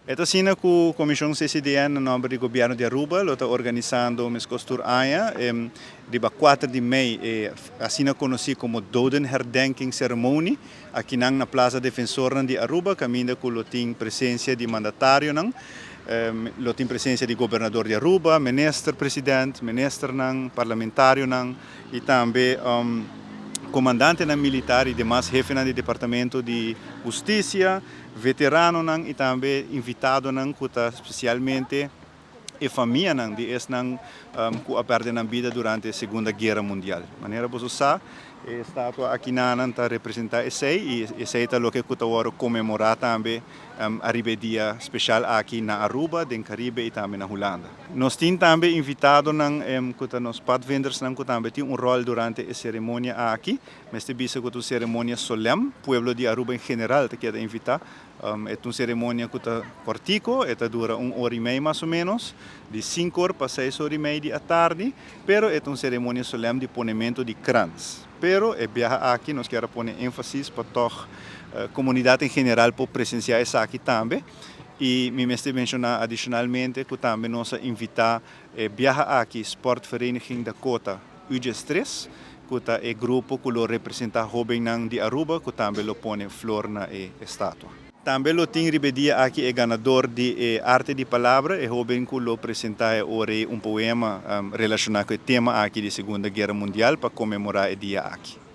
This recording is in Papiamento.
E ta asina cu Comision CCDN na nomber di Gobierno di Aruba lo ta organisando mescos tur aña riba 4 di mei e asina conoci como Dodenherdenking Ceremony akinan na Plaza Defensornan di Aruba, caminda cu lo tin presencia di mandatarionan, lo tin presencia di Gobernador di Aruba, Minister President, Ministernan, Parlamentarionan y tambe comandantenan militar y demas hefenan di Departamento di Husticia, veteranonan y tambe invitadonan cu ta specialmente e famianan di esnan cu a perde nan bida durante Segunda Guera Mundial. Manera boso sa, e estatua akinan ta representa esey y esey ta loke cu ta wordo conmemora tambe ariba e dia special aki na Aruba, den Caribe y tambe na Hulanda. Nos tin tambe invitadonan cu ta nos padvindersnan cu tambe tin un rol durante e ceremonia aki. Mester bisa cu ta un ceremonia solem, pueblo di Aruba en general ta keda invita. E ta un ceremonia cu ta cortico, e ta dura un ora y mei mas o menos, di 5 or pa 6 or y mei di atardi, pero e ta un ceremonia solem di ponemento di krans. Pero e biaha aki nos kier pone enfasis pa toch comunidad en general por presencia esaki tambe. Y mi mester menciona adicionalmente cu tambe nos a invita e biaha aki Sportvereniging Dakota U13, cu ta e grupo cu lo representa hobennan di Aruba, cu tambe lo pone flor na e estatua. Tambe lo tin riba e dia aki e ganador di e Arte di Palabra, e hoben cu lo presenta e ora un poema relaciona cu e tema aki di Segunda Guera Mundial pa conmemora e dia aki.